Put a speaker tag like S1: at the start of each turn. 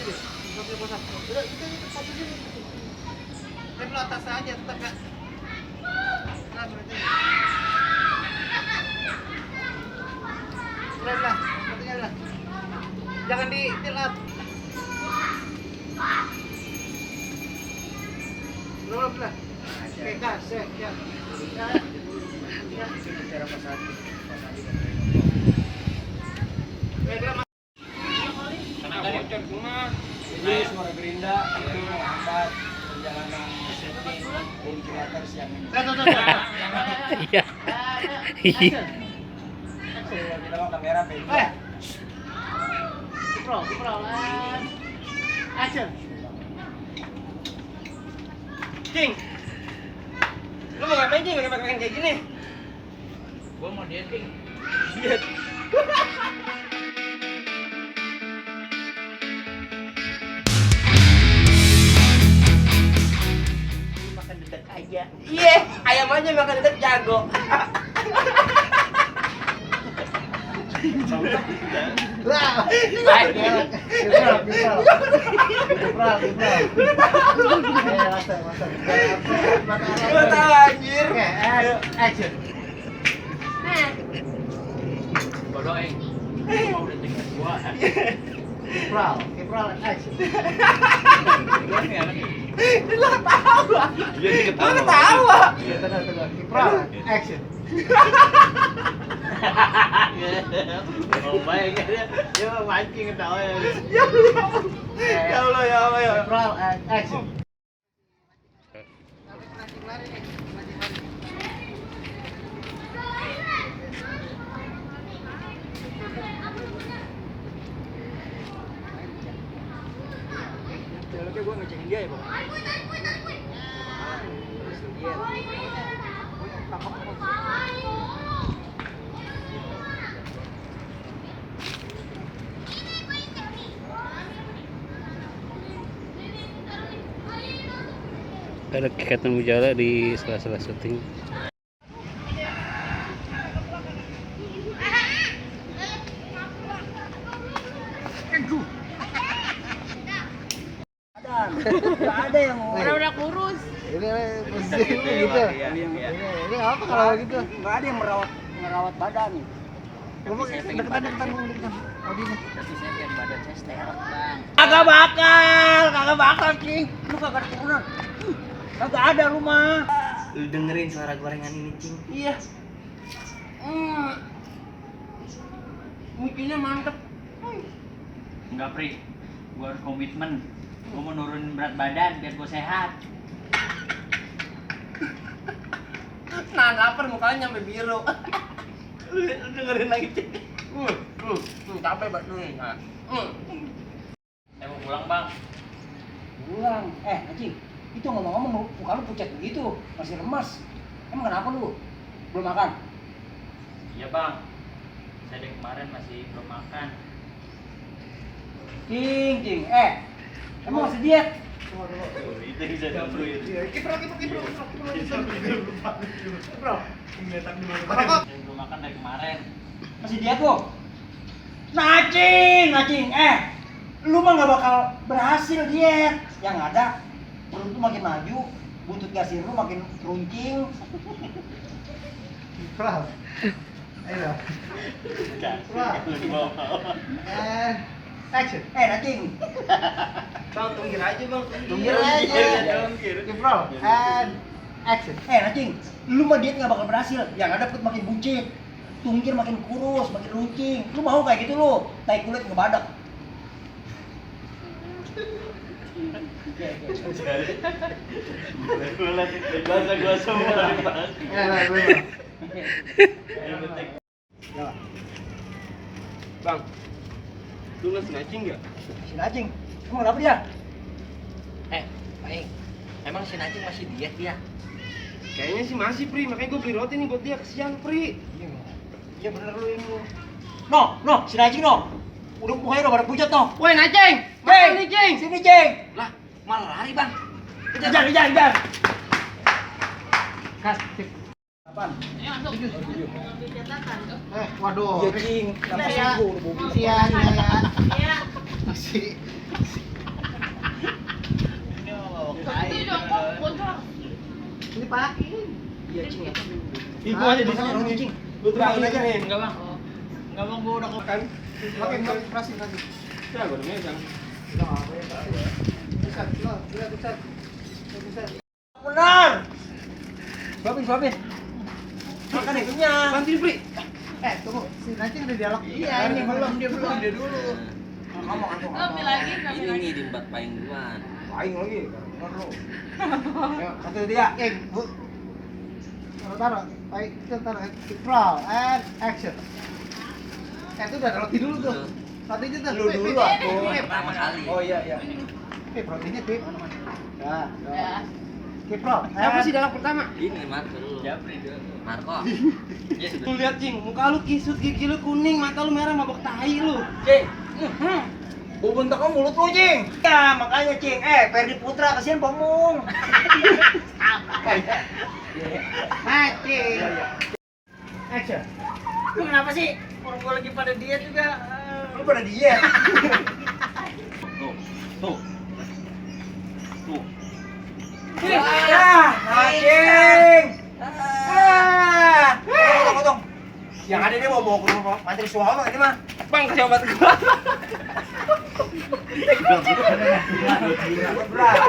S1: Pakai bosan. Udah itu satu sini. Tempel atas aja tetap enggak. Nah, berarti. Udah. Pentingnya udah. Jangan di tilat. Belum lah. Oke, gas, ya. Ya. Cara pasang.
S2: Ini suara gerinda itu menghambat perjalanan safety ventilators yang
S3: Iya.
S2: kita mau kamera beda.
S1: Bro, action. Cing. Lu mau ngapain sih pakai pakaian kayak gini?
S3: Gua mau dating.
S1: Diet. Makan dedek aja. Iya, ayam aja makan dedek jago. Lah, Gua tahu anjir. Action.
S3: Bodoh, mau dating gua.
S1: Kipral, action.
S3: Lu ketawa.
S1: Iya, dia ketawa. Iya, tenang. Kipral, action.
S3: Mau baik dia. Dia mancing ketawa ya.
S1: Ya Allah. Kipral, action.
S2: Oke, gua ngecengin dia ya, Bang.
S3: Ada kegiatan mujara di sela-sela syuting.
S2: Nggak ada yang
S4: Udah kurus.
S1: Ini posisi gitu. Ini apa kalau gitu?
S2: nggak ada yang merawat badan.
S1: Deketan. Oh, ini.
S3: Tapi saya pengen badan saya steril, Bang.
S2: Kagak bakal, Cing. Lu kagak ada turunan. Kagak ada rumah.
S1: Lu dengerin suara gorengan ini, Cing.
S2: Iya. Mikinya mantep.
S3: Enggak, Pri. Gua harus komitmen. Gua mau nurunin berat badan biar gua sehat.
S1: Nah, lapar mukanya nyampe biru. Lu dengerin lagi, Cing.
S2: Capek banget nih.
S3: Saya mau pulang, Bang.
S2: Pulang. Anjing. Itu ngomong-ngomong muka lu pucat begitu, masih lemas. Emang kenapa lu? Belum makan?
S3: Iya, Bang. Saya dari kemarin masih belum makan.
S2: Cing. Emang masih diet?
S3: Itu bisa dulu.
S1: Kipral.
S3: Saya belum makan dari kemarin.
S2: Masih diet lo? Nacing. Lu mah gak bakal berhasil diet. Yang ada perut lu makin maju, buntut gasir lu makin runcing.
S1: Kipral. Ayo. Action.
S2: Nacing.
S1: Bang, tunggir aja, Bang.
S2: Tunggir aja.
S1: Kipral. And action.
S2: Nacing. Lu mah diet gak bakal berhasil. Yang ada perut makin buncit. Tunggir makin kurus, makin runcing. Lu mau kayak gitu lu? Tai kulit ngebadak.
S3: Bahasa gua semua, Bang.
S1: Bang, lu nggak snatching nggak?
S2: Si Nacing. Emang kenapa dia?
S4: Baik. Emang si Nacing masih diet ya?
S1: Kayaknya sih masih, Pri. Makanya gue beli roti nih buat dia. Kesian, Pri.
S2: Iya bener lu ini. No, si Nacing no. Udah mukanya udah pada pucat no.
S1: Woi, Nacing!
S2: Cing,
S1: Mana nih, Cing?
S2: sini Cing.
S4: Lah, malah lari, Bang.
S2: Kejar.
S1: Kas,
S2: Apaan?
S4: Ayo masuk.
S1: waduh.
S2: Iya Cing. Kenapa
S1: Iya.
S2: sih gua udah bobo.
S1: Kesian ya.
S4: Iya.
S1: Masih Ini pakai.
S4: Iya, Cing ya.
S2: Ibu aja di sana dong, Cing. Lu terakhir aja nih.
S3: Enggak bang. Enggak bang, gua udah
S2: Kan.
S1: Oke, kasih.
S2: Ya, gua dengerin kan.
S1: Bisa.
S2: Benar. Suapin. Makan nih, kenyang.
S1: Bantuin, Pri. Tunggu. Si Nancing ada dialog.
S2: Iya, ini belum, dia dulu. Ngomong antum.
S5: Ambil lagi, ambil
S4: Ini
S5: lagi.
S4: nih di tempat paling duluan.
S2: Lain lagi. Benar lu. Ayo, satu dia.
S1: Bu. Taruh. Baik, kita taruh. Roll and action. Itu udah roti dulu tuh. Roti itu tuh.
S2: Lu dulu aku.
S4: Pertama kali.
S2: Oh iya.
S1: Rotinya, Pip. Ya.
S5: Ya.
S1: Keep roll.
S2: Siapa sih dalam pertama?
S4: Ini Marco dulu.
S3: Japri dulu.
S4: Marco. Iya sudah.
S2: Lu lihat, Cing, muka lu kisut, gigi lu kuning, mata lu merah, mabok tahi lu.
S3: Cing.
S2: Gua bentak kamu mulut lu, Cing. Ya, makanya, Cing. Ferdi Putra, kasihan pomung.
S1: Nancing. Action.
S3: Lu kenapa sih? Orang gua lagi pada diet juga.
S2: Lu pada diet.
S3: Tuh.
S2: Cing. Potong. Yang ada dia mau bawa ke rumah Mantri Suhono ini mah.
S4: Bang, kasih obat gua.
S2: Berat.